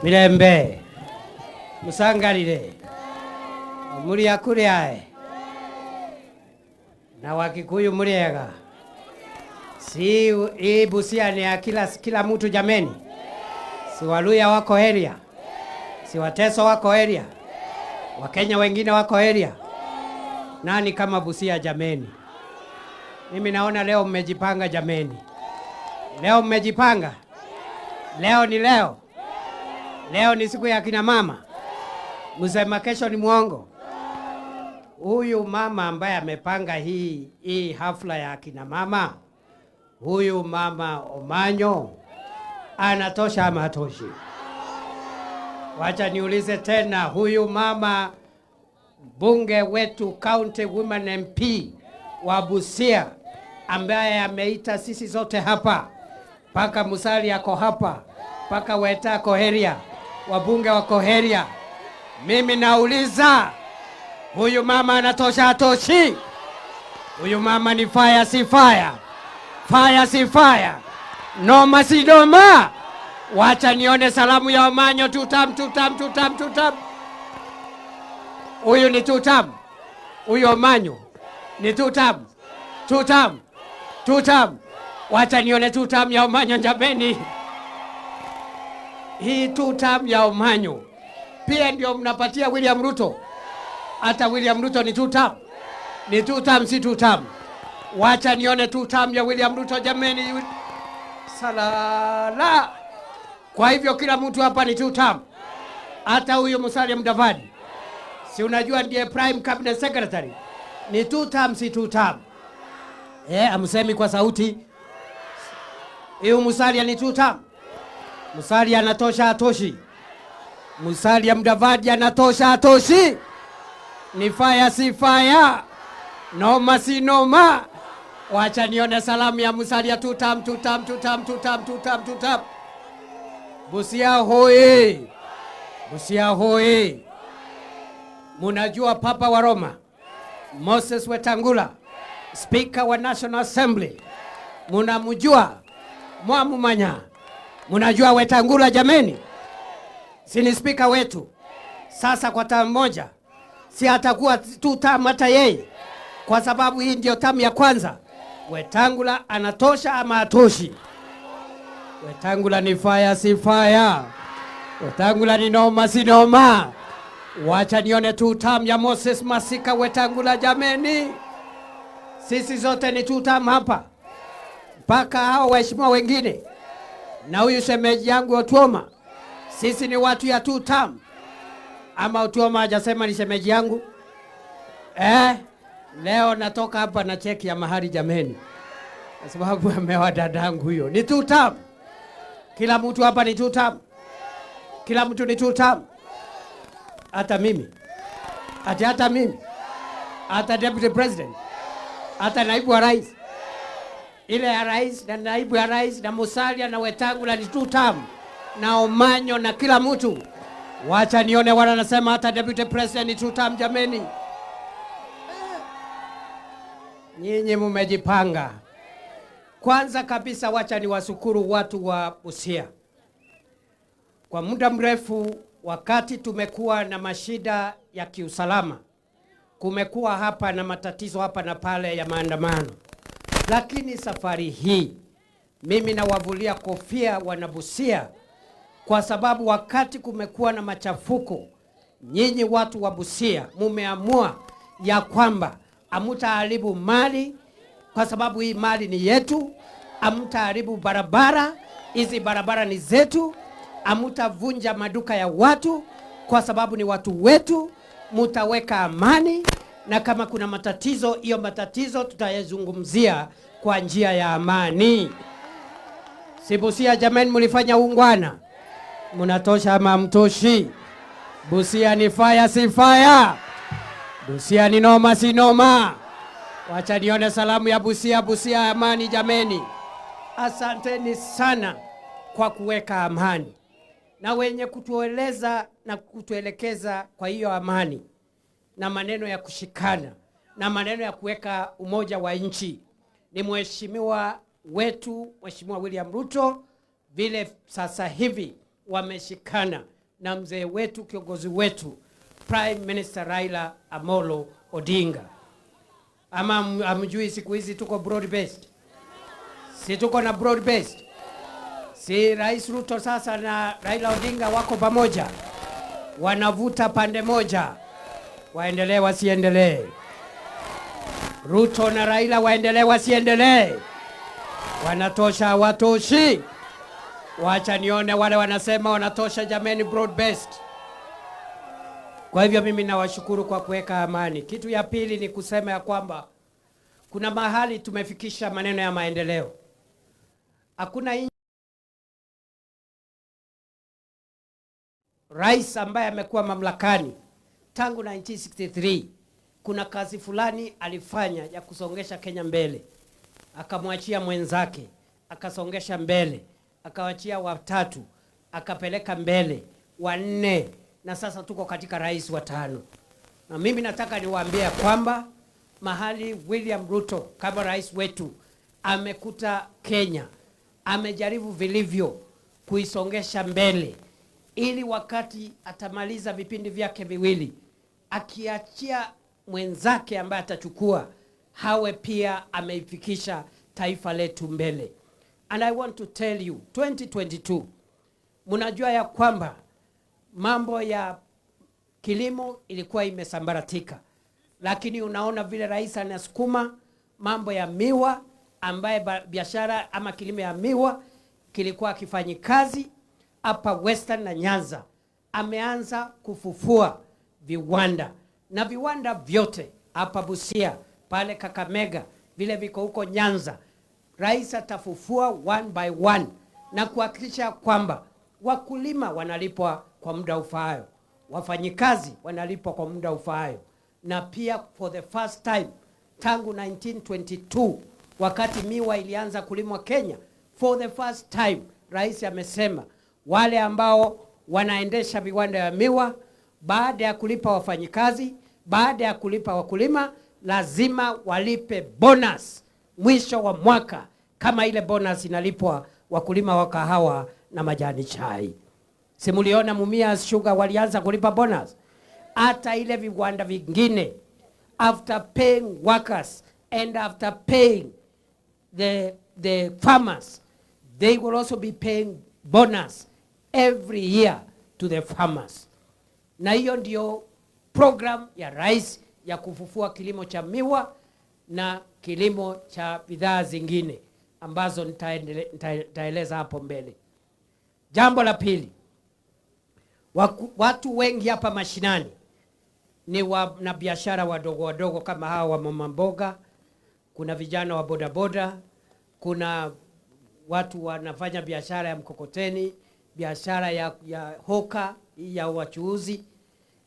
Mirembe. Musangalile. Muria kuriae. Na Wakikuyu muriega. Si hii Busia ni ya kila mtu jameni. Si Waluya wako area. Si Wateso wako area. Wakenya wengine wako area. Nani kama Busia jameni? Mimi naona leo mmejipanga jameni. Leo mmejipanga. Leo ni leo. Leo ni siku ya kina mama. Msema kesho ni mwongo. Huyu mama ambaye amepanga hii hafla ya kina mama, huyu mama Omanyo anatosha ama hatoshi? Wacha niulize tena, huyu mama bunge wetu County Women MP wa Busia ambaye ameita sisi zote hapa, mpaka Musalia ako hapa, mpaka Weta ako area, wabunge wako area. Mimi nauliza, huyu mama anatosha hatoshi? Huyu mama ni fire si fire? Fire si fire? Noma si noma? Wacha nione salamu ya Omanyo, tutam tutam tutam tutam. Huyu ni tutam, huyu Omanyo ni tutam tutam tutam. Wacha nione tutam ya Omanyo jameni. Hii tutam ya Omanyo pia ndio mnapatia William Ruto. Hata William Ruto ni tutam, ni tutam si tutam. Wacha nione tutam ya William Ruto jameni. Salala. Kwa hivyo kila mtu hapa ni tutam, hata huyu Musalia Mudavadi, si unajua ndiye prime cabinet secretary, ni tutam si tutam? Amsemi kwa sauti. Hiyo Musalia ni tutam. Musalia anatosha atoshi? Musalia Mudavadi anatosha atoshi? Ni fire si fire? Noma si noma? Wacha nione salamu ya Musalia tutam tutam tutam tutam tutam tutam. Busia hoi! Busia hoi! Munajua Papa wa Roma Moses Wetangula, Speaker wa National Assembly, munamjua? Mwamumanya? Munajua Wetangula jameni? Si ni speaker wetu? Sasa kwa term moja, si atakuwa tu term hata yeye, kwa sababu hii ndio term ya kwanza. Wetangula anatosha ama hatoshi? Wetangula ni fire si fire? Wetangula ni noma si noma? Wacha nione tu term ya Moses Masika Wetangula jameni. Sisi zote ni two term hapa, mpaka hao waheshimiwa wengine na huyu shemeji yangu Otuoma, sisi ni watu ya two term. Ama Otuoma hajasema ni shemeji yangu? Leo natoka hapa na cheki ya mahari jameni, kwa sababu ameoa dadangu huyo. Ni two term. Kila mtu hapa ni two term. Kila mtu ni two term. Hata mimi. Ati hata mimi. Hata deputy president. Hata naibu wa rais. Ile ya rais na naibu ya rais na Musalia na Wetangula ni two term. Na Omanyo na kila mtu. Wacha nione wala nasema hata deputy president ni two term jameni. Nyinyi mumejipanga. Kwanza kabisa wacha niwashukuru watu wa Busia. Kwa muda mrefu wakati tumekuwa na mashida ya kiusalama, kumekuwa hapa na matatizo hapa na pale ya maandamano. Lakini safari hii mimi nawavulia kofia wanabusia, kwa sababu wakati kumekuwa na machafuko, nyinyi watu wa Busia mumeamua ya kwamba hamtaharibu mali, kwa sababu hii mali ni yetu. Hamtaharibu barabara, hizi barabara ni zetu. Hamtavunja maduka ya watu, kwa sababu ni watu wetu. Mutaweka amani, na kama kuna matatizo, hiyo matatizo tutayazungumzia kwa njia ya amani. Si Busia jamani, mulifanya ungwana, munatosha ama hamtoshi? Busia ni fire si fire? Busia ni noma si noma? Wacha nione salamu ya Busia. Busia amani jameni. Asanteni sana kwa kuweka amani, na wenye kutueleza na kutuelekeza kwa hiyo amani na maneno ya kushikana na maneno ya kuweka umoja wa nchi ni mheshimiwa wetu Mheshimiwa William Ruto, vile sasa hivi wameshikana na mzee wetu, kiongozi wetu, Prime Minister Raila Amolo Odinga. Ama hamjui siku hizi tuko broad based? Si tuko na broad based? Si Rais Ruto sasa na Raila Odinga wako pamoja, wanavuta pande moja? Waendelee wasiendelee? Ruto na Raila waendelee wasiendelee? Wanatosha watoshi? Wacha nione wale wanasema wanatosha. Jameni, broad based. Kwa hivyo mimi nawashukuru kwa kuweka amani. Kitu ya pili ni kusema ya kwamba kuna mahali tumefikisha maneno ya maendeleo. Hakuna rais ambaye amekuwa mamlakani tangu 1963 kuna kazi fulani alifanya ya kusongesha Kenya mbele, akamwachia mwenzake, akasongesha mbele, akawachia watatu, akapeleka mbele wanne, na sasa tuko katika rais wa tano. Na mimi nataka niwaambie kwamba mahali William Ruto kama rais wetu amekuta Kenya, amejaribu vilivyo kuisongesha mbele, ili wakati atamaliza vipindi vyake viwili, akiachia mwenzake ambaye atachukua, hawe pia ameifikisha taifa letu mbele. And I want to tell you, 2022, mnajua ya kwamba mambo ya kilimo ilikuwa imesambaratika, lakini unaona vile rais anasukuma mambo ya miwa, ambaye biashara ama kilimo ya miwa kilikuwa akifanyi kazi hapa Western na Nyanza. Ameanza kufufua viwanda na viwanda vyote hapa Busia, pale Kakamega, vile viko huko Nyanza. Rais atafufua one by one na kuhakikisha kwamba wakulima wanalipwa kwa muda ufaayo, wafanyikazi wanalipwa kwa muda ufaayo, na pia for the first time tangu 1922, wakati miwa ilianza kulimwa Kenya, for the first time rais amesema wale ambao wanaendesha viwanda ya miwa, baada ya kulipa wafanyikazi, baada ya kulipa wakulima, lazima walipe bonus mwisho wa mwaka kama ile bonus inalipwa wakulima wa kahawa na majani chai. Si muliona Mumias Sugar walianza kulipa bonus? Hata ile viwanda vingine, after paying workers and after paying the farmers, they will also be paying bonus every year to the farmers. Na hiyo ndio program ya rais ya kufufua kilimo cha miwa na kilimo cha bidhaa zingine ambazo nitaeleza hapo mbele. Jambo la pili, watu wengi hapa mashinani ni wanabiashara wadogo wadogo kama hawa wa mama mboga, kuna vijana wa bodaboda, kuna watu wanafanya biashara ya mkokoteni, biashara ya hawker, ya wachuuzi.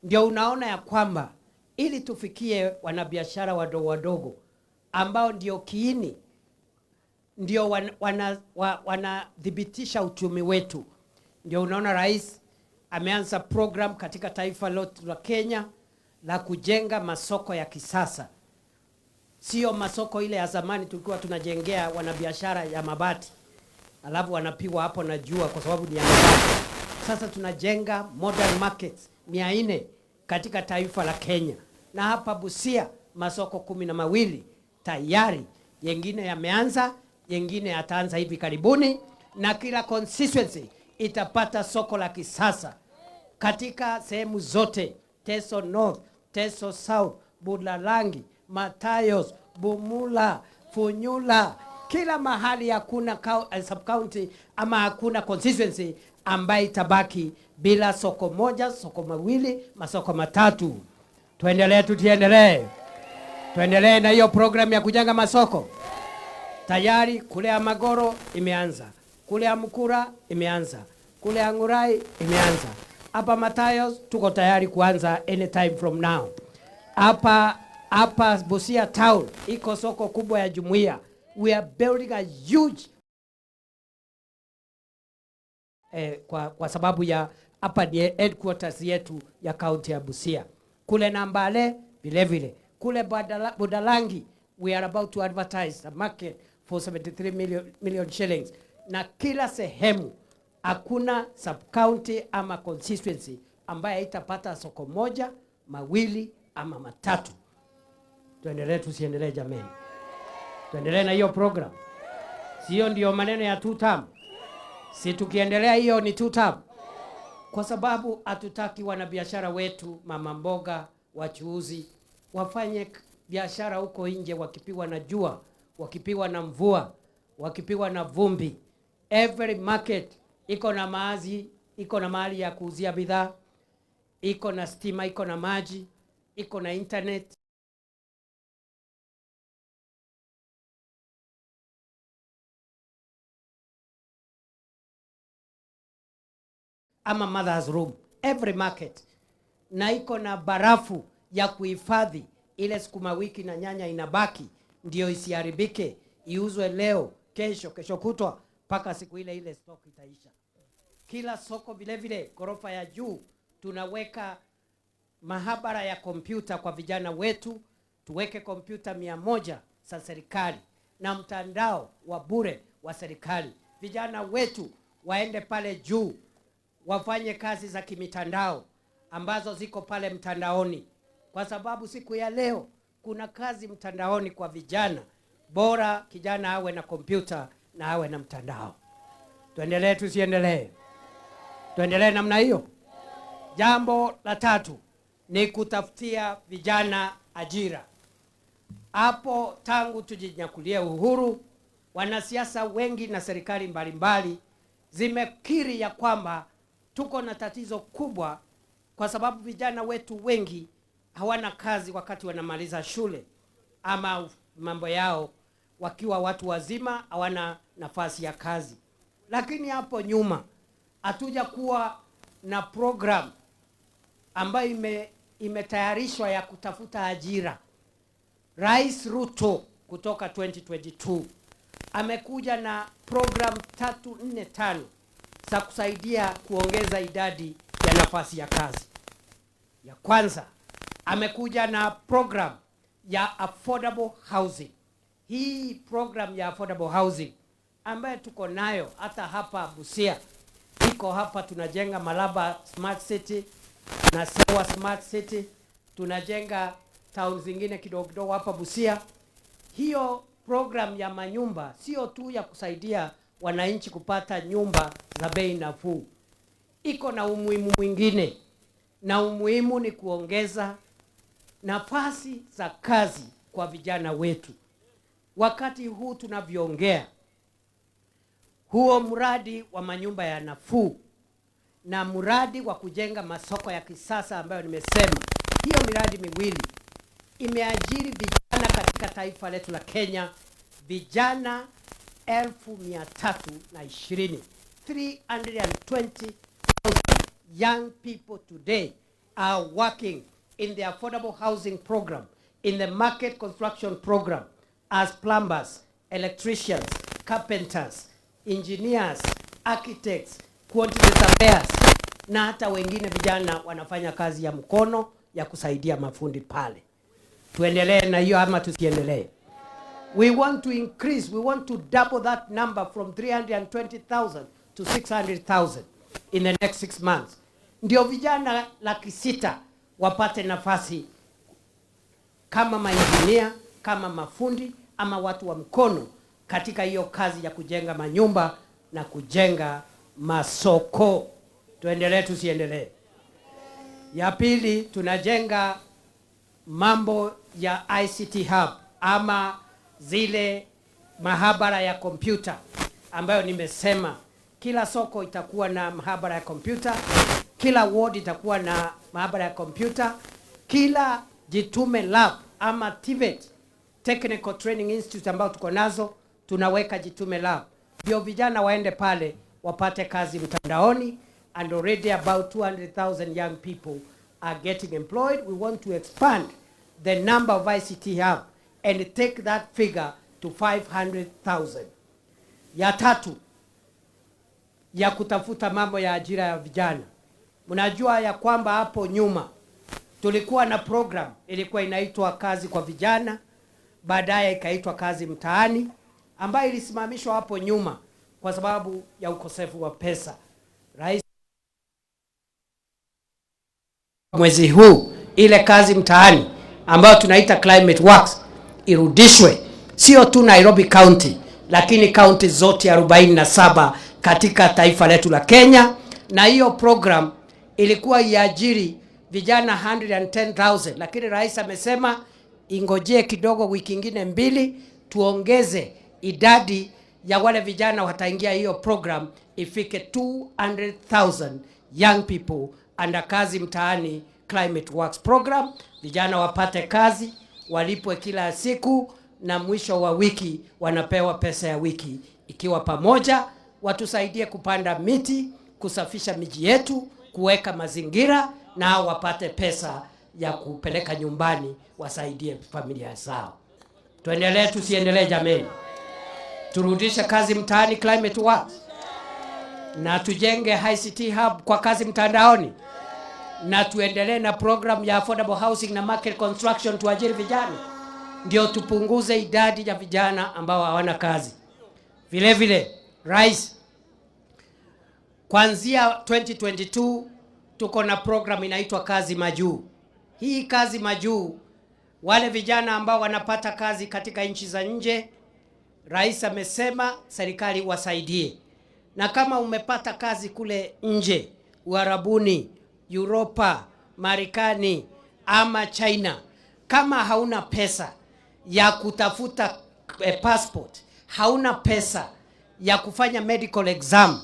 Ndio unaona ya kwamba ili tufikie wanabiashara wadogo wadogo ambao ndio kiini, ndio wanathibitisha uchumi wetu. Ndio unaona rais ameanza program katika taifa lote la Kenya la kujenga masoko ya kisasa, sio masoko ile ya zamani tulikuwa tunajengea wanabiashara ya mabati, alafu wanapigwa hapo na jua kwa sababu ni ya mabati. Sasa tunajenga modern markets 400 katika taifa la Kenya, na hapa Busia masoko 12 tayari, yengine yameanza, yengine yataanza hivi karibuni, na kila constituency itapata soko la kisasa katika sehemu zote: Teso North, Teso South, Budalangi, Matayos, Bumula, Funyula, kila mahali hakuna sub county ama hakuna constituency ambaye itabaki bila soko moja, soko mawili, masoko matatu. Tuendelee, tusiendelee? Tuendelee na hiyo program ya kujenga masoko. Tayari kule Amagoro imeanza, kule Amukura imeanza, kule Angurai imeanza. Hapa Matayos tuko tayari kuanza anytime from now. Hapa Busia town iko soko kubwa ya jumuiya. We are building a huge kwa sababu ya hapa ni headquarters yetu ya kaunti ya Busia. Kule Nambale vile vile. Kule Budalangi we are about to advertise the market for 73 million shillings. Na kila sehemu Hakuna sub county ama constituency ambaye haitapata soko moja, mawili ama matatu. Tuendelee tusiendelee, jameni? Tuendelee na hiyo program, sio ndio maneno ya two term? Si tukiendelea hiyo ni two term? Kwa sababu hatutaki wanabiashara wetu, mama mboga, wachuuzi wafanye biashara huko nje wakipigwa na jua, wakipigwa na mvua, wakipigwa na vumbi. Every market iko na maazi, iko na mahali ya kuuzia bidhaa, iko na stima, iko na maji, iko na internet. Ama mother's room, every market, na iko na barafu ya kuhifadhi ile sukuma wiki na nyanya inabaki, ndio isiharibike, iuzwe leo, kesho, kesho kutwa, mpaka siku ile ile stock itaisha. Kila soko vile vile, ghorofa ya juu tunaweka mahabara ya kompyuta kwa vijana wetu, tuweke kompyuta 100 za serikali na mtandao wa bure wa serikali. Vijana wetu waende pale juu wafanye kazi za kimitandao ambazo ziko pale mtandaoni, kwa sababu siku ya leo kuna kazi mtandaoni kwa vijana. Bora kijana awe na kompyuta na awe na mtandao. Tuendelee tusiendelee? Tuendelee namna hiyo. Jambo la tatu ni kutafutia vijana ajira. Hapo tangu tujinyakulie uhuru, wanasiasa wengi na serikali mbalimbali zimekiri ya kwamba tuko na tatizo kubwa, kwa sababu vijana wetu wengi hawana kazi wakati wanamaliza shule ama mambo yao, wakiwa watu wazima hawana nafasi ya kazi. Lakini hapo nyuma hatuja kuwa na program ambayo imetayarishwa ya kutafuta ajira. Rais Ruto kutoka 2022 amekuja na program 3, 4, 5 za kusaidia kuongeza idadi ya nafasi ya kazi. Ya kwanza, amekuja na program ya affordable housing. Hii program ya affordable housing ambayo tuko nayo hata hapa Busia, iko hapa, tunajenga Malaba Smart City na Sewa Smart City, tunajenga town zingine kidogo kidogo hapa Busia. Hiyo program ya manyumba sio tu ya kusaidia wananchi kupata nyumba za bei nafuu, iko na umuhimu mwingine, na umuhimu ni kuongeza nafasi za kazi kwa vijana wetu. Wakati huu tunavyoongea, huo mradi wa manyumba ya nafuu na mradi wa kujenga masoko ya kisasa ambayo nimesema, hiyo miradi miwili imeajiri vijana katika taifa letu la Kenya, vijana 320,000, 320,000 young people today are working in the affordable housing program, in the market construction program as plumbers, electricians, carpenters, engineers, architects, quantity surveyors, na hata wengine vijana wanafanya kazi ya mkono ya kusaidia mafundi pale. Tuendelee na hiyo ama tusiendelee? We want to increase, we want to double that number from 320,000 to 600,000 in the next 6 months. Ndio vijana 600,000 wapate nafasi kama mainjinia, kama mafundi ama watu wa mkono katika hiyo kazi ya kujenga manyumba na kujenga masoko. Tuendelee tusiendelee? Ya pili, tunajenga mambo ya ICT hub ama zile mahabara ya kompyuta ambayo nimesema kila soko itakuwa na mahabara ya kompyuta, kila ward itakuwa na mahabara ya kompyuta, kila Jitume Lab ama TVET Technical Training Institute ambayo tuko nazo tunaweka Jitume Lab, ndio vijana waende pale wapate kazi mtandaoni, and already about 200,000 young people are getting employed. We want to expand the number of ICT hub and take that figure to 500,000. Ya tatu ya kutafuta mambo ya ajira ya vijana. Mnajua ya kwamba hapo nyuma tulikuwa na program ilikuwa inaitwa kazi kwa vijana, baadaye ikaitwa kazi mtaani, ambayo ilisimamishwa hapo nyuma kwa sababu ya ukosefu wa pesa. Mwezi huu ile kazi mtaani ambayo tunaita Climate Works irudishwe, sio tu Nairobi County, lakini kaunti zote 47 katika taifa letu la Kenya. Na hiyo program ilikuwa iajiri vijana 110,000, lakini rais amesema ingojee kidogo, wiki ingine mbili, tuongeze idadi ya wale vijana wataingia hiyo program ifike 200,000 young people under Kazi Mtaani Climate Works Program. Vijana wapate kazi, walipwe kila siku, na mwisho wa wiki wanapewa pesa ya wiki, ikiwa pamoja watusaidie kupanda miti, kusafisha miji yetu, kuweka mazingira, na wapate pesa ya kupeleka nyumbani, wasaidie familia zao. Tuendelee tusiendelee, jameni? Turudishe Kazi Mtaani Climate Works na tujenge ICT hub kwa kazi mtandaoni na tuendelee na program ya affordable housing na market construction, tuajiri vijana, ndio tupunguze idadi ya vijana ambao hawana kazi. Vile vile, rais, kuanzia 2022 tuko na program inaitwa Kazi Majuu. Hii Kazi Majuu, wale vijana ambao wanapata kazi katika nchi za nje, rais amesema serikali wasaidie, na kama umepata kazi kule nje, Uarabuni, Europa, Marekani ama China, kama hauna pesa ya kutafuta passport, hauna pesa ya kufanya medical exam,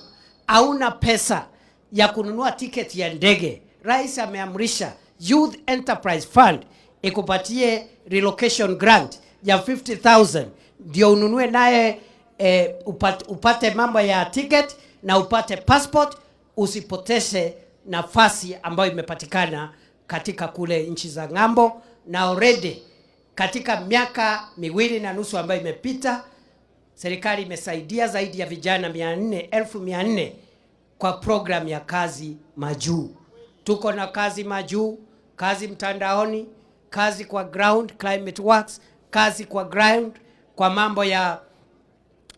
hauna pesa ya kununua tiketi ya ndege, rais ameamrisha Youth Enterprise Fund ikupatie relocation grant ya 50,000 ndio ununue naye upate mambo ya ticket na upate passport, usipoteze nafasi ambayo imepatikana katika kule nchi za ng'ambo. Na already katika miaka 2.5 ambayo imepita, serikali imesaidia zaidi ya vijana 400, 400,000 kwa program ya Kazi Majuu. Tuko na Kazi Majuu, kazi mtandaoni, kazi kwa ground Climate Works, kazi kwa ground kwa mambo ya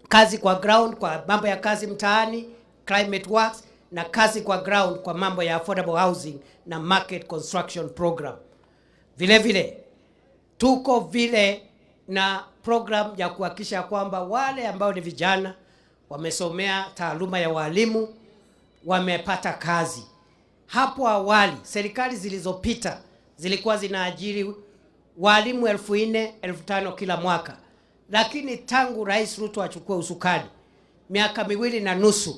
kazi kwa ground kwa mambo ya kazi mtaani Climate Works, na kazi kwa ground kwa mambo ya affordable housing na market construction program. Vile vile tuko vile na program ya kuhakikisha kwamba wale ambao ni vijana wamesomea taaluma ya walimu wamepata kazi. Hapo awali serikali zilizopita zilikuwa zinaajiri walimu 4,000, 5,000 kila mwaka, lakini tangu Rais Ruto achukue usukani miaka 2.5,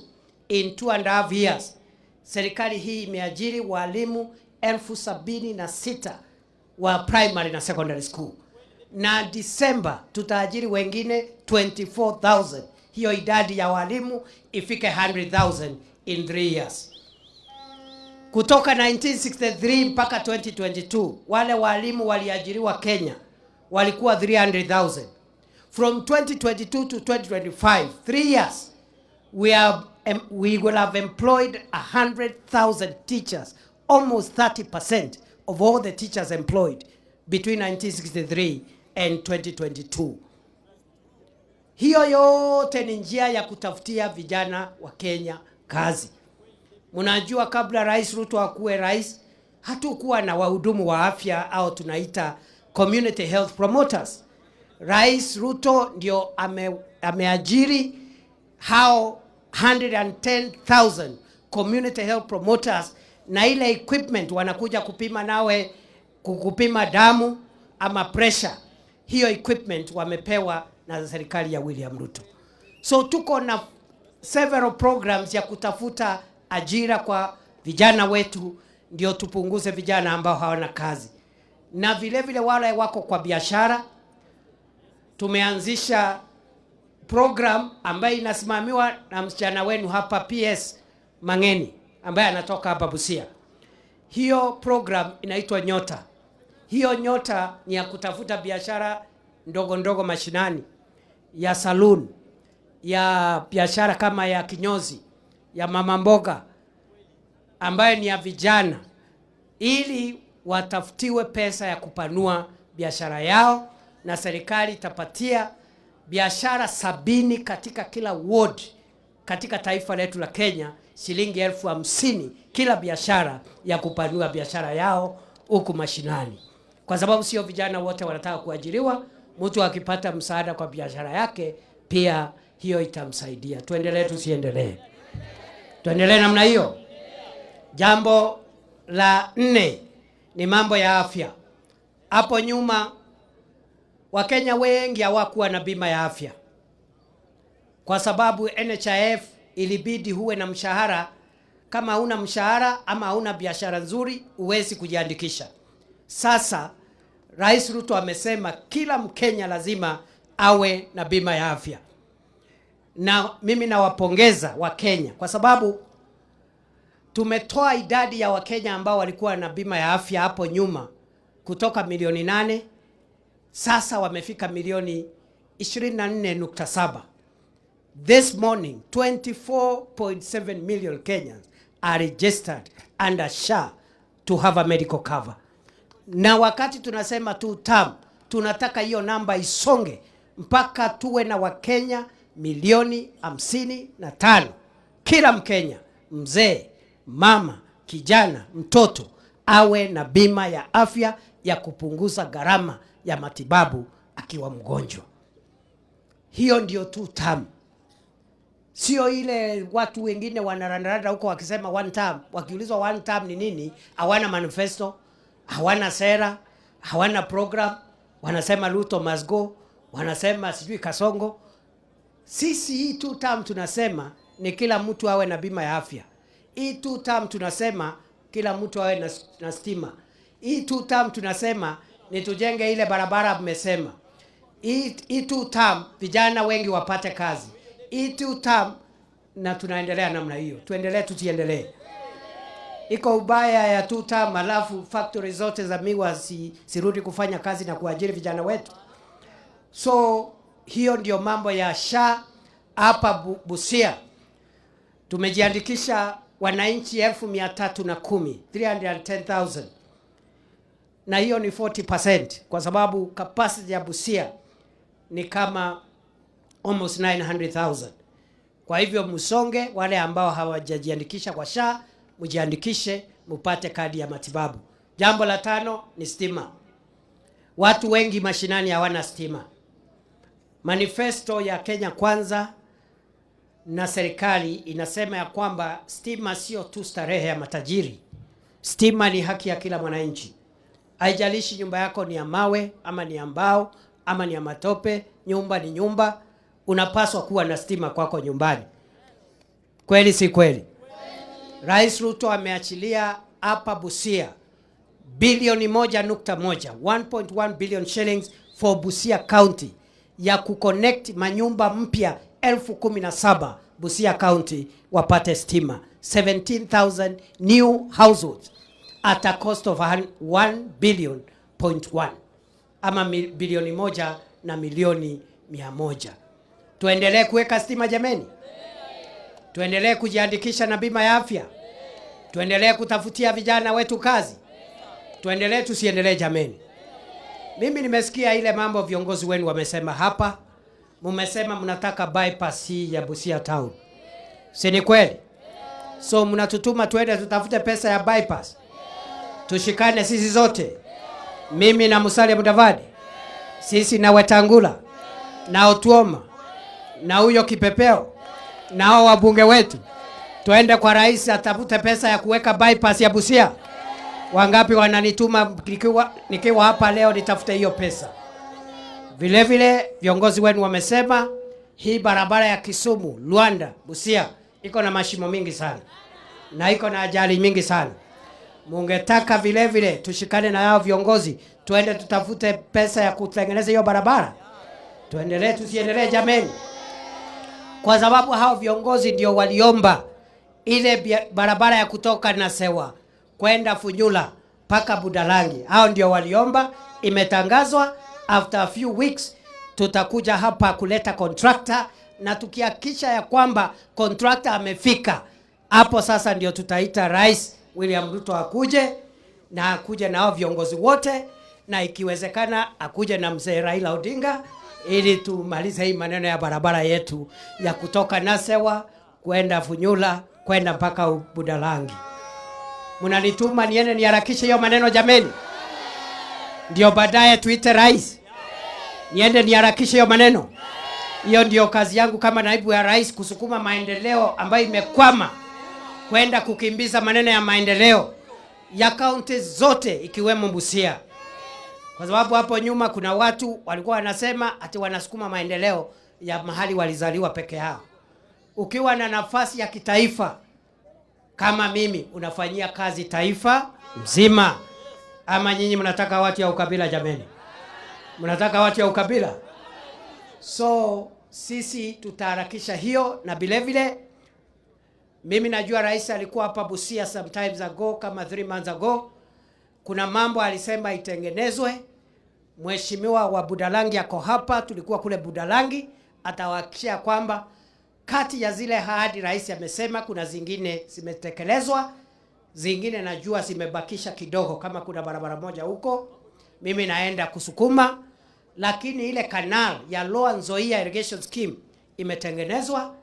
in 2.5 years, serikali hii imeajiri walimu 76,000 wa primary na secondary school, na Disemba tutaajiri wengine 24,000. Hiyo idadi ya walimu ifike 100,000 in 3 years. Kutoka 1963 mpaka 2022 wale walimu waliajiriwa Kenya walikuwa 300,000. From 2022 to 2025, 3 years, we will have employed 100,000 teachers, almost 30% of all the teachers employed between 1963 and 2022. Hiyo yote ni njia ya kutafutia vijana wa Kenya kazi. Mnajua kabla Rais Ruto akuwe rais, hatukuwa na wahudumu wa afya au tunaita community health promoters. Rais Ruto ndio ameajiri hao 110,000 community health promoters, na ile equipment wanakuja kupima nawe, kupima damu ama pressure, hiyo equipment wamepewa na serikali ya William Ruto. So tuko na several programs ya kutafuta ajira kwa vijana wetu, ndio tupunguze vijana ambao hawana kazi, na vile vile wale wako kwa biashara. Tumeanzisha program ambayo inasimamiwa na msichana wenu hapa PS Mangeni ambaye anatoka hapa Busia. Hiyo program inaitwa Nyota. Hiyo Nyota ni ya kutafuta biashara ndogo ndogo mashinani, ya saloon, ya biashara kama ya kinyozi, ya mama mboga, ambayo ni ya vijana, ili watafutiwe pesa ya kupanua biashara yao, na serikali itapatia biashara 70 katika kila ward katika taifa letu la Kenya. shilingi 50,000 kila biashara ya kupanua biashara yao huku mashinani, kwa sababu sio vijana wote wanataka kuajiriwa. Mtu akipata msaada kwa biashara yake pia hiyo itamsaidia. Tuendelee tusiendelee? Tuendelee namna hiyo. Jambo la nne ni mambo ya afya. Hapo nyuma Wakenya wengi hawakuwa na bima ya afya kwa sababu NHIF ilibidi huwe na mshahara. Kama huna mshahara ama huna biashara nzuri, huwezi kujiandikisha. Sasa Rais Ruto amesema kila Mkenya lazima awe na bima ya afya, na mimi nawapongeza Wakenya kwa sababu tumetoa idadi ya Wakenya ambao walikuwa na bima ya afya hapo nyuma kutoka milioni 8, sasa wamefika milioni 24.7. This morning 24.7 million Kenyans are registered under SHA to have a medical cover. Na wakati tunasema two term, tunataka hiyo namba isonge mpaka tuwe na Wakenya milioni 55. Kila Mkenya, mzee, mama, kijana, mtoto awe na bima ya afya ya kupunguza gharama ya matibabu akiwa mgonjwa. Hiyo ndio two term, sio ile watu wengine wanarandaranda huko wakisema one term. Wakiulizwa one term ni nini, hawana manifesto, hawana sera, hawana program. Wanasema Ruto must go, wanasema sijui Kasongo. Sisi hii two term tunasema ni kila mtu awe na bima ya afya. Hii two term tunasema kila mtu awe na stima. Hii two term tunasema ni tujenge ile barabara mmesema. Hii two term vijana wengi wapate kazi. Hii two term, na tunaendelea namna hiyo. Tuendelee tusiendelee? Iko ubaya ya two term, alafu factory zote za miwa sirudi kufanya kazi na kuajiri vijana wetu. So hiyo ndio mambo ya SHA hapa Busia. Tumejiandikisha wananchi 310,000, 310,000, na hiyo ni 40% kwa sababu capacity ya Busia ni kama almost 900,000. Kwa hivyo msonge, wale ambao hawajajiandikisha kwa SHA mjiandikishe mupate kadi ya matibabu. Jambo la tano ni stima. Watu wengi mashinani hawana stima. Manifesto ya Kenya Kwanza na serikali inasema ya kwamba stima sio tu starehe ya matajiri. Stima ni haki ya kila mwananchi. Haijalishi nyumba yako ni ya mawe ama ni ya mbao ama ni ya matope, nyumba ni nyumba, unapaswa kuwa na stima kwako nyumbani. Kweli si kweli? Rais Ruto ameachilia hapa Busia bilioni 1.1, 1.1 billion shillings for Busia County ya kuconnect manyumba mpya 17,000 Busia County wapate stima, 17,000 new households at a cost of 1 billion point 1 ama bilioni 1 na milioni 100. Tuendelee kuweka stima jameni, tuendelee kujiandikisha na bima ya afya, tuendelee kutafutia vijana wetu kazi, tuendelee tusiendelee jameni? Mimi nimesikia ile mambo viongozi wenu wamesema hapa, mumesema mnataka bypass hii ya Busia town, si ni kweli? So mnatutuma tuende tutafute pesa ya bypass, tushikane sisi zote, mimi na Musalia Mudavadi, sisi na Wetangula na Otuoma na huyo Kipepeo na hao wabunge wetu, tuende kwa rais atafute pesa ya kuweka bypass ya Busia. Wangapi wananituma nikiwa hapa leo nitafute hiyo pesa? Vile vile viongozi wenu wamesema hii barabara ya Kisumu, Luanda, Busia iko na mashimo mingi sana na iko na ajali mingi sana. Mungetaka vile vile tushikane na hao viongozi tuende tutafute pesa ya kutengeneza hiyo barabara. Tuendelee tusiendelee jameni? Kwa sababu hao viongozi ndio waliomba ile barabara ya kutoka Nasewa kwenda Funyula mpaka Budalangi. Hao ndio waliomba, imetangazwa. After a few weeks tutakuja hapa kuleta contractor, na tukihakikisha ya kwamba contractor amefika hapo, sasa ndio tutaita Rais William Ruto akuje na akuje na hao viongozi wote, na ikiwezekana akuje na mzee Raila Odinga ili tumalize hii maneno ya barabara yetu ya kutoka Nasewa kwenda Funyula. kwenda mpaka Budalangi. Mnanituma niende niharakishe hiyo maneno jameni, ndio baadaye tuite rais, niende niharakishe hiyo maneno. Hiyo ndio kazi yangu kama naibu ya rais, kusukuma maendeleo ambayo imekwama, kwenda kukimbiza maneno ya maendeleo ya kaunti zote ikiwemo Busia, kwa sababu hapo nyuma kuna watu walikuwa wanasema ati wanasukuma maendeleo ya mahali walizaliwa peke yao. Ukiwa na nafasi ya kitaifa kama mimi, unafanyia kazi taifa mzima. Ama nyinyi mnataka watu ya ukabila? Jameni, mnataka watu ya ukabila? So sisi tutaharakisha hiyo, na vile vile mimi najua rais alikuwa hapa Busia sometimes ago, kama 3 months ago. Kuna mambo alisema itengenezwe. Mheshimiwa wa Budalangi ako hapa, tulikuwa kule Budalangi, atawahakikishia kwamba kati ya zile ahadi rais amesema kuna zingine zimetekelezwa, zingine najua zimebakisha kidogo, kama kuna barabara moja huko mimi naenda kusukuma, lakini ile canal ya Lower Nzoia Irrigation Scheme imetengenezwa.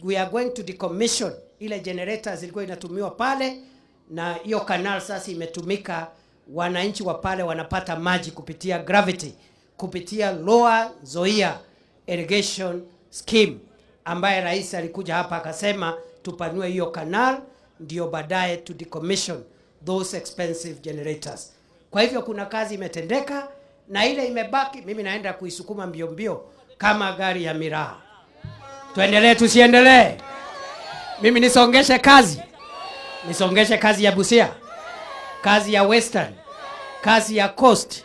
We are going to decommission ile generator zilikuwa inatumiwa pale, na hiyo canal sasa imetumika, wananchi wa pale wanapata maji kupitia gravity, kupitia Lower Nzoia Irrigation Scheme ambaye rais alikuja hapa akasema tupanue hiyo canal ndio baadaye to decommission those expensive generators. Kwa hivyo kuna kazi imetendeka na ile imebaki, mimi naenda kuisukuma mbio mbio kama gari ya miraa. Tuendelee tusiendelee? Mimi nisongeshe kazi, nisongeshe kazi ya Busia, kazi ya Western, kazi ya Coast,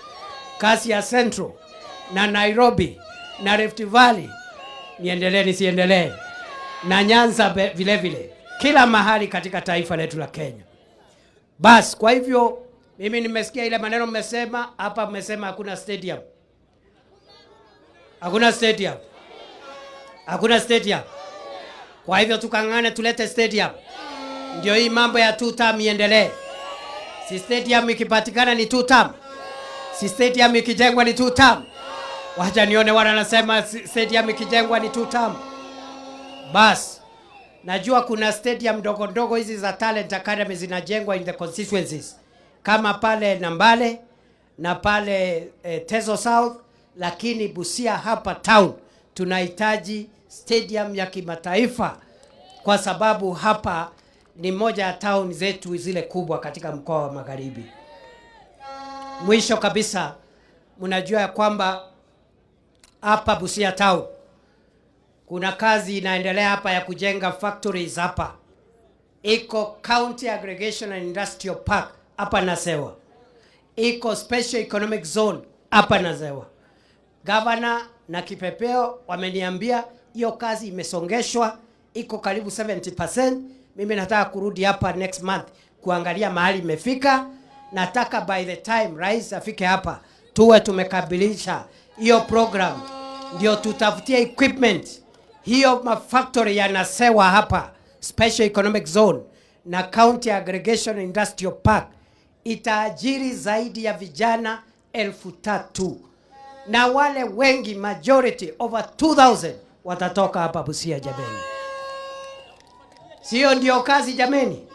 kazi ya Central na Nairobi na Rift Valley. Niendelee nisiendelee? Na Nyanza vile vile, kila mahali katika taifa letu la Kenya. Bas, kwa hivyo mimi nimesikia ile maneno mmesema hapa, mmesema hakuna stadium, hakuna stadium, hakuna stadium. Kwa hivyo tukang'ane tulete stadium, ndio hii mambo ya two term iendelee. Si stadium ikipatikana ni two term, si stadium ikijengwa ni two term. Wacha nione wale wanasema stadium ikijengwa ni two term. Bas, najua kuna stadium ndogo ndogo hizi za Talent Academy zinajengwa in the constituencies kama pale Nambale na pale Teso South, lakini Busia hapa town tunahitaji stadium ya kimataifa kwa sababu hapa ni moja ya town zetu zile kubwa katika mkoa wa Magharibi. Mwisho kabisa, mnajua ya kwamba hapa Busia town kuna kazi inaendelea hapa ya kujenga factories hapa, iko County Aggregation and Industrial Park hapa Nasewa, iko Special Economic Zone hapa Nasewa. Gavana na Kipepeo wameniambia hiyo kazi imesongeshwa, iko karibu 70%. Mimi nataka kurudi hapa next month kuangalia mahali imefika. Nataka by the time rais afike hapa tuwe tumekamilisha hiyo program, ndio tutafutie equipment hiyo mafactory ya Nasewa hapa Special Economic Zone na County Aggregation Industrial Park itaajiri zaidi ya vijana 3,000 na wale wengi, majority over 2000 watatoka hapa Busia jameni. Sio ndio kazi jameni?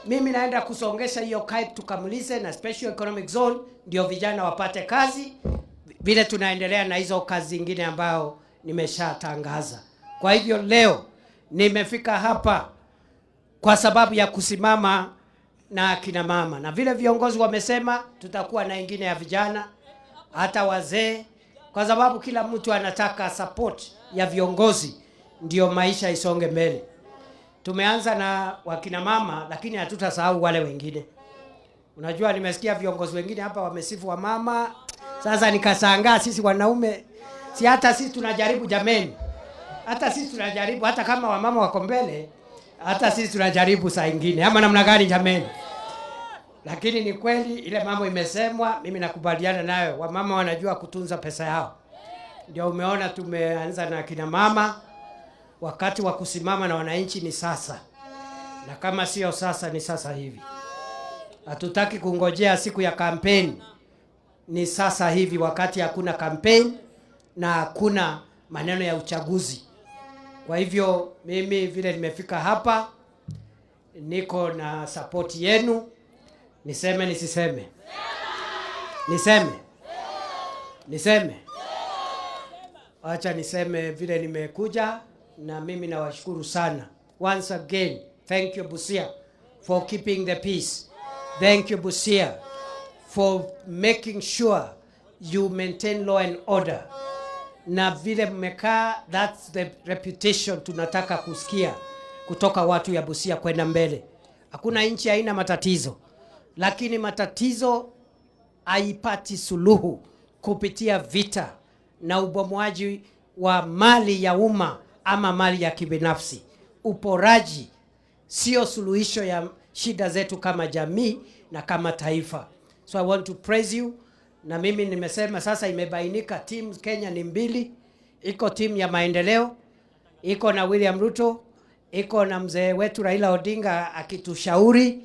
Mimi naenda kusongesha hiyo CAIP tukamalize na Special Economic Zone, ndio vijana wapate kazi, vile tunaendelea na hizo kazi zingine ambao nimeshatangaza. Kwa hivyo leo nimefika hapa kwa sababu ya kusimama na akina mama, na vile viongozi wamesema tutakuwa na ingine ya vijana, hata wazee, kwa sababu kila mtu anataka support ya viongozi ndio maisha isonge mbele. Tumeanza na wakina mama, lakini hatutasahau wale wengine. Unajua, nimesikia viongozi wengine hapa wamesifu wamama. Sasa nikashangaa, sisi wanaume, si hata sisi tunajaribu jameni, hata sisi tunajaribu, hata kama wamama wako mbele, hata sisi tunajaribu saa ingine, ama namna gani jameni? Lakini ni kweli ile mambo imesemwa, mimi nakubaliana nayo. Wamama wanajua kutunza pesa yao, ndio umeona tumeanza na kina mama. Wakati wa kusimama na wananchi ni sasa, na kama sio sasa ni sasa hivi. Hatutaki kungojea siku ya kampeni, ni sasa hivi, wakati hakuna kampeni na hakuna maneno ya uchaguzi. Kwa hivyo mimi vile nimefika hapa, niko na support yenu. Niseme nisiseme? Niseme? Niseme? Acha niseme vile nimekuja, na mimi nawashukuru sana. Once again, thank you, Busia, for keeping the peace. Thank you, Busia, for making sure you maintain law and order. Na vile mmekaa, that's the reputation tunataka kusikia kutoka watu ya Busia kwenda mbele. Hakuna nchi haina matatizo, lakini matatizo haipati suluhu kupitia vita na ubomoaji wa mali ya umma ama mali ya kibinafsi. Uporaji sio suluhisho ya shida zetu kama jamii na kama taifa. So I want to praise you, na mimi nimesema sasa imebainika team Kenya ni mbili, iko timu ya maendeleo, iko na William Ruto, iko na mzee wetu Raila Odinga akitushauri,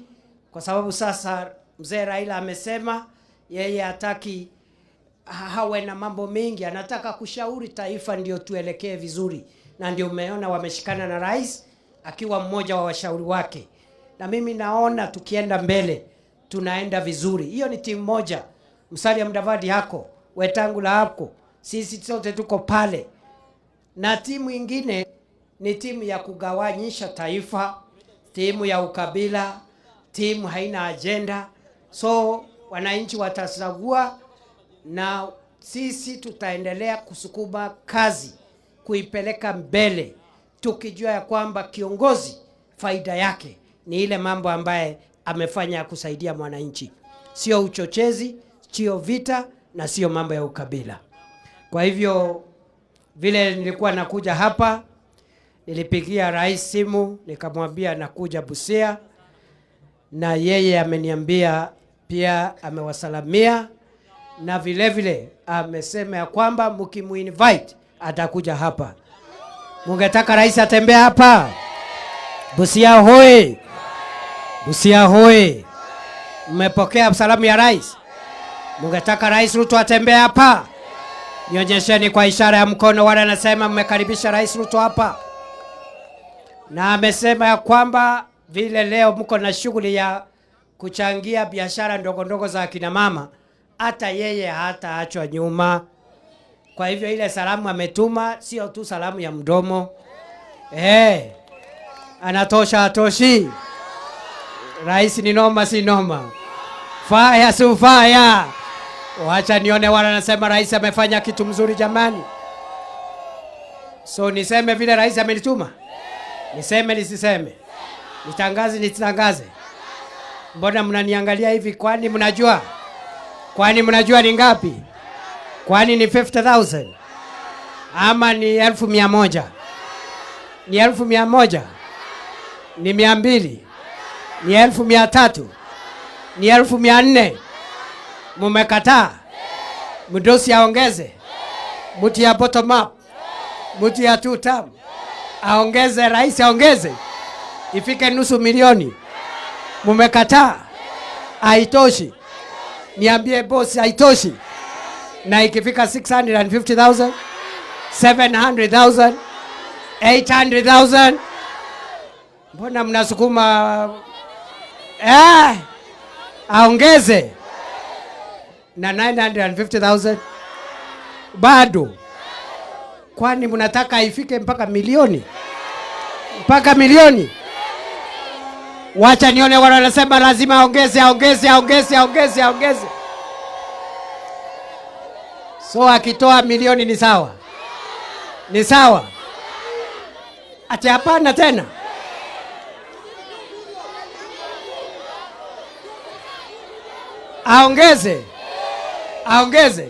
kwa sababu sasa mzee Raila amesema yeye hataki hawe na mambo mengi, anataka kushauri taifa ndio tuelekee vizuri, na ndio umeona wameshikana na rais akiwa mmoja wa washauri wake, na mimi naona tukienda mbele tunaenda vizuri. Hiyo ni timu moja. Musalia Mudavadi hako, Wetangula hako, sisi sote tuko pale, na timu ingine ni timu ya kugawanyisha taifa, timu ya ukabila, timu haina agenda. So wananchi watachagua na sisi tutaendelea kusukuma kazi kuipeleka mbele, tukijua ya kwamba kiongozi faida yake ni ile mambo ambaye amefanya ya kusaidia mwananchi, sio uchochezi, sio vita na sio mambo ya ukabila. Kwa hivyo vile nilikuwa nakuja hapa, nilipigia rais simu nikamwambia nakuja Busia, na yeye ameniambia pia amewasalamia na vile vile amesema ya kwamba mkimuinvite atakuja hapa. Mungetaka rais atembee hapa? Busia hoi! Busia hoi! Mmepokea salamu ya rais? Mungetaka Rais Ruto atembee hapa? Nionyesheni kwa ishara ya mkono wale anasema mmekaribisha Rais Ruto hapa. Na amesema ya kwamba vile leo mko na shughuli ya kuchangia biashara ndogo ndogo za akina mama, hata yeye hataachwa nyuma. Kwa hivyo ile salamu ametuma sio tu salamu ya mdomo. Anatosha atoshi? Rais ni noma, si noma? Fire su fire. Wacha nione wale wanasema rais amefanya kitu mzuri jamani. So niseme vile rais amenituma? Niseme nisiseme? Nitangaze nisitangaze? Mbona mnaniangalia hivi? Kwani mnajua? Kwani mnajua ni ngapi? Kwani ni 50,000 ama ni 100,000? Ni 100,000? Ni 200? Ni 300,000? Ni 400,000? Mumekataa? Mdosi aongeze? Mtu ya bottom up, mtu ya two term aongeze, rais aongeze ifike 500,000. Mumekataa? Haitoshi. Niambie boss, haitoshi. Na ikifika 650,000, 700,000, 800,000, mbona mnasukuma aongeze na 950,000 bado? Kwani mnataka ifike mpaka milioni? Mpaka milioni? Wacha nione wale wanasema lazima aongeze, aongeze, aongeze, aongeze, aongeze. So akitoa milioni ni sawa? Ni sawa? Ati hapana tena? Aongeze. Aongeze.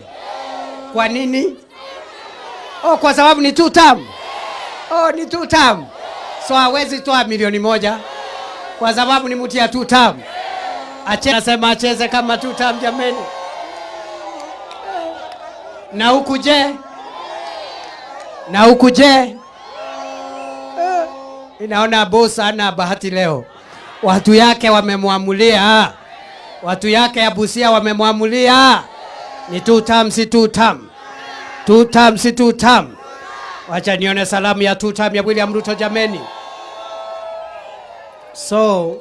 Kwa nini? Oh, kwa sababu ni two term. Oh, ni two term. So hawezi toa 1,000,000 kwa sababu ni mtu ya two term. Nasema acheze kama two term jameni. Na huku je? Na huku je? Inaona boss ana bahati leo. Watu yake wamemwamulia. Watu yake ya Busia wamemwamulia. Ni two term, si two term. Two term, si two term. Wacha nione salamu ya two term ya William Ruto, jameni. So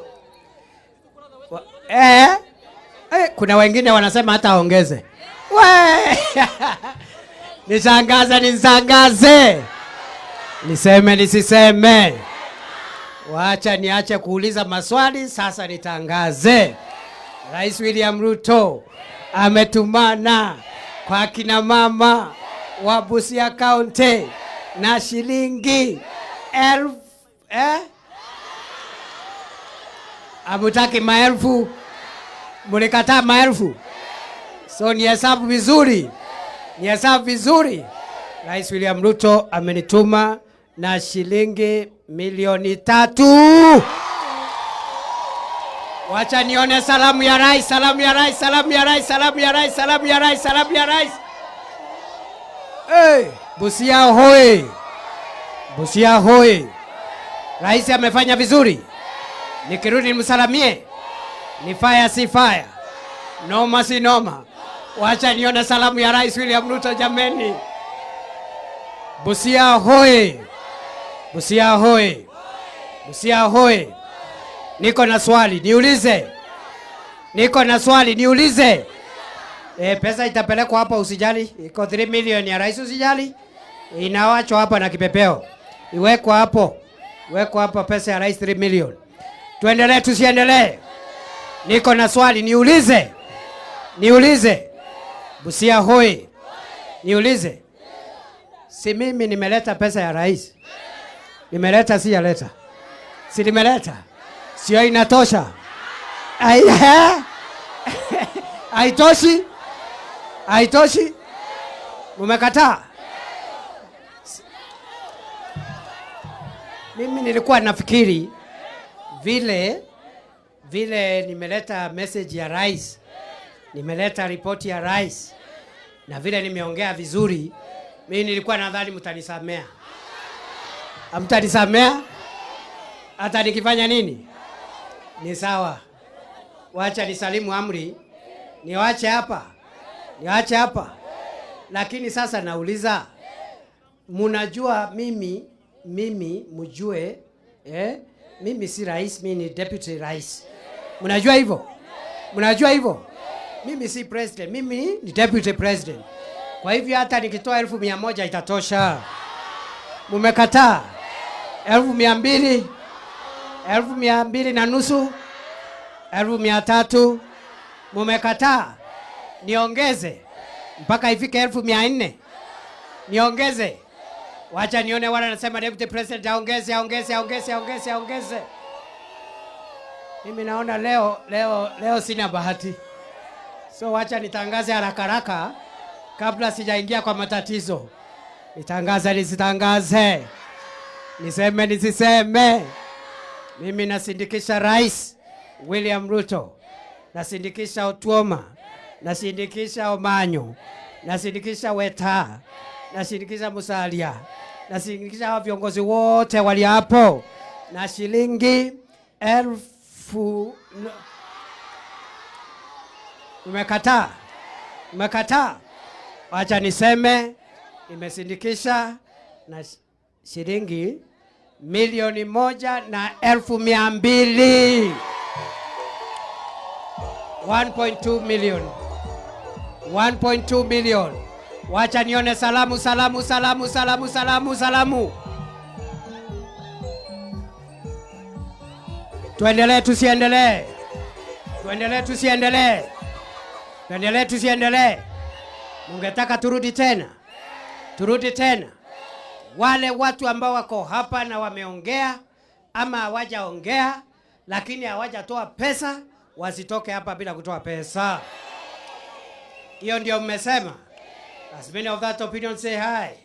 kuna wengine wanasema hata aongeze. We! Nishangaze, nisangaze, niseme nisiseme? Wacha niache kuuliza maswali sasa, nitangaze Rais William Ruto ametumana kwa kina mama wa Busia County na shilingi elfu, eh? Hamutaki maelfu, mulikataa maelfu, so nihesabu vizuri, nihesabu vizuri. Rais William Ruto amenituma na shilingi 3 milioni. Wacha nione salamu ya rais, salamu ya rais, salamu ya rais, salamu ya rais, salamu ya rais, salamu ya rais. Hey, Busia hoi! Busia hoi! Rais amefanya vizuri. Nikirudi nimsalamie. Ni fire si fire? Noma si noma? Wacha nione salamu ya Rais William Ruto, jameni. Busia hoi! Busia hoi! Busia hoi! Niko na swali niulize. Niko na swali niulize. Pesa itapelekwa hapa, usijali. Iko 3 million ya rais, usijali. Inawachwa hapa na kipepeo. Iwekwa hapo. Iwekwa hapa pesa ya rais 3 million. Tuendelee tusiendelee? Niko na swali niulize. Niulize. Busia hoi. Niulize. Si mimi nimeleta pesa ya rais? Nimeleta, si yaleta? Si nimeleta? Sio inatosha? Ai, haitoshi? Haitoshi? Mumekataa? Mimi nilikuwa nafikiri vile vile nimeleta message ya rais, nimeleta ripoti ya rais, na vile nimeongea vizuri, mimi nilikuwa nadhani mtanisamea. Hamtanisamea hata nikifanya nini? Ni sawa. Wacha nisalimu amri, niwache hapa, niwache hapa. Lakini sasa nauliza, munajua mimi mjue, mimi si rais, mimi ni deputy rais. Mnajua hivyo? Mnajua hivyo? Mimi si president, mimi ni deputy president. Kwa hivyo hata nikitoa 100,000 itatosha. Mumekataa 200,000, 250,000, 300,000. Mumekataa. Niongeze mpaka ifike 400,000. Niongeze. Wacha nione wale wanasema deputy president aongeze, aongeze, aongeze, aongeze, aongeze. Mimi naona leo leo leo sina bahati. So wacha nitangaze haraka haraka kabla sijaingia kwa matatizo. Nitangaze nisitangaze? Niseme nisiseme? Mimi nasindikisha Rais William Ruto, nasindikisha Otuoma, nasindikisha Omanyo, nasindikisha Weta, nasindikisha Musalia, nasindikisha hao viongozi wote walio hapo na shilingi elfu. Umekataa? Umekataa? Wacha niseme nimesindikisha na shilingi 1,200,000. 1.2 million. 1.2 million. Wacha nione salamu, salamu, salamu, salamu, salamu, salamu. Tuendelee tusiendelee? Tuendelee tusiendelee? Tuendelee tusiendelee? Mungetaka turudi tena? Turudi tena? Wale watu ambao wako hapa na wameongea ama hawajaongea lakini hawajatoa pesa, wasitoke hapa bila kutoa pesa. Hiyo ndio mmesema. As many of that opinion say aye.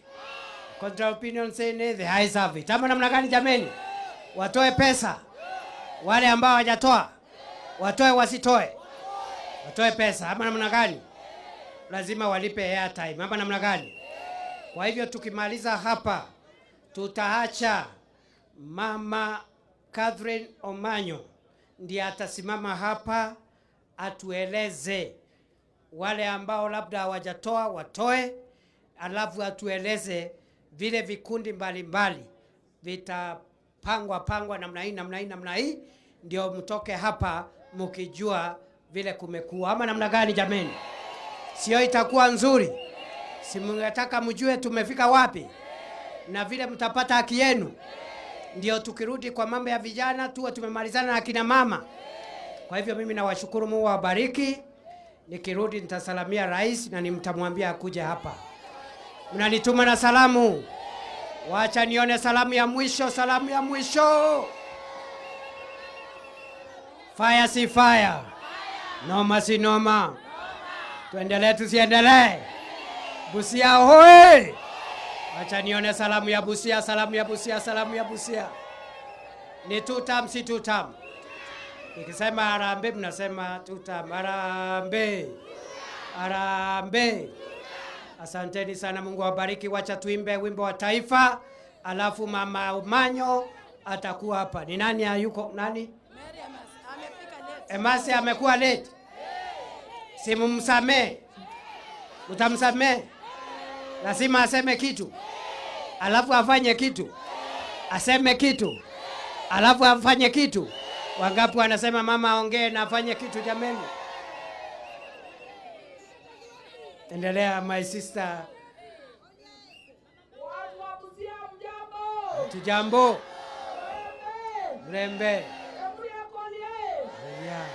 Contra opinion say nay, the ayes have it. Ama namna gani, jameni? Watoe pesa. Wale ambao hawajatoa watoe, wasitoe? Watoe pesa ama namna gani? Lazima walipe airtime ama namna gani? Kwa hivyo tukimaliza hapa tutaacha Mama Catherine Omanyo ndiye atasimama hapa atueleze wale ambao labda hawajatoa watoe, alafu atueleze Vile vikundi mbalimbali vitapangwa pangwa namna hii namna hii namna hii, ndio mtoke hapa mkijua vile kumekuwa ama namna gani. Jameni, sio itakuwa nzuri? Si mngetaka mjue tumefika wapi na vile mtapata haki yenu? Ndio tukirudi kwa mambo ya vijana tuwe tumemalizana na akina mama. Kwa hivyo mimi nawashukuru, Mungu awabariki. Nikirudi nitasalamia rais na nimtamwambia akuje hapa. Mnanituma na salamu, wacha nione salamu ya mwisho, salamu ya mwisho. Fire si fire, noma si noma, tuendelee tusiendelee? Busia hoye! Wacha nione salamu ya Busia, salamu ya Busia, salamu ya Busia. Ni tutam si tutam? Nikisema harambee mnasema tutam. Harambee, harambee. Asanteni sana, Mungu awabariki. Wacha tuimbe wimbo wa taifa, alafu mama Manyo atakuwa hapa. Ni nani hayuko? Nani? Emasi amekuwa late. Si mumsamee, mtamsamee. Lazima aseme kitu, alafu afanye kitu, aseme kitu, alafu afanye kitu. Wangapi wanasema mama aongee na afanye kitu? Jameni, endelea my sister. Watu wa Busia mjambo? Tujambo. Mrembe. Mrembe. Hebu. Yeah.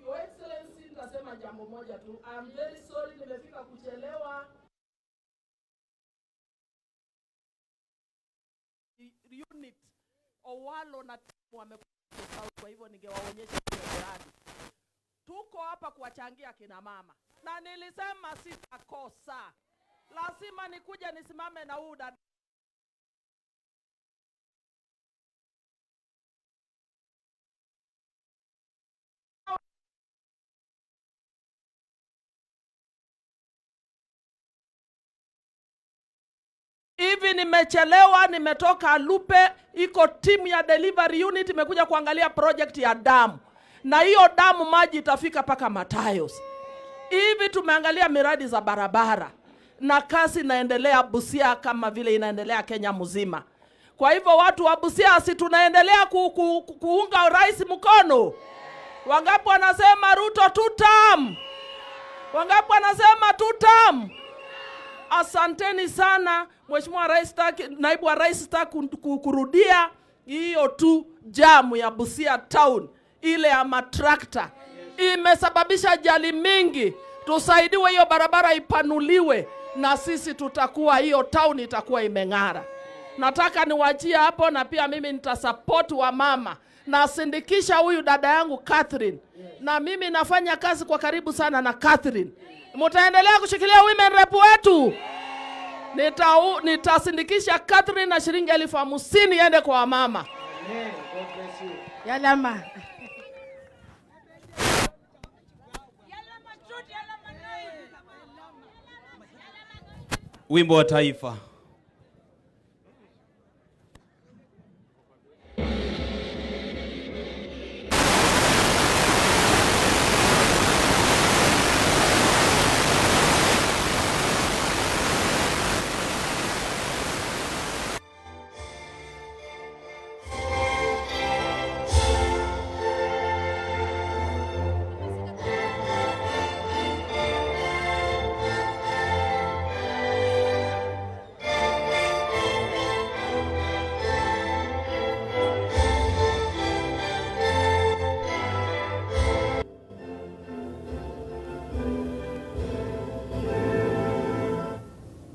Your Excellency, nitasema jambo moja tu. I am very sorry nimefika kuchelewa. Unit Owalo na timu wamekuwa, kwa hivyo ningewaonyesha hiyo miradi. Tuko hapa kuwachangia kina mama, na nilisema sitakosa, lazima nikuje nisimame na huu dada. Hivi nimechelewa, nimetoka Lupe, iko timu ya delivery unit imekuja kuangalia project ya damu, na hiyo damu maji itafika mpaka Matayos. Hivi tumeangalia miradi za barabara na kazi inaendelea Busia kama vile inaendelea Kenya mzima. Kwa hivyo watu wa Busia, si tunaendelea kuunga rais mkono? Wangapi wanasema Ruto two term? Wangapi wanasema two term? Asanteni sana Mheshimiwa Rais, naibu wa rais, sitaki kurudia hiyo tu. Jamu ya Busia town ile ya matrakta imesababisha ajali mingi. Tusaidiwe hiyo barabara ipanuliwe, na sisi tutakuwa, hiyo town itakuwa imeng'ara. Nataka niwachie hapo, na pia mimi nitasupport wa mama, nasindikisha huyu dada yangu Catherine, na mimi nafanya kazi kwa karibu sana na Catherine. Mtaendelea kushikilia women rep wetu. Nitasindikisha Catherine na shilingi 50,000 iende kwa wamama. Amen. God bless you. Yalama. Wimbo wa taifa.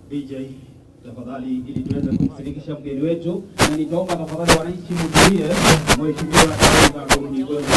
DJ tafadhali, ili tuweze kumsindikisha mgeni wetu, na nitaomba tafadhali wananchi mtulie, mheshimiwa ataweza kumngoja.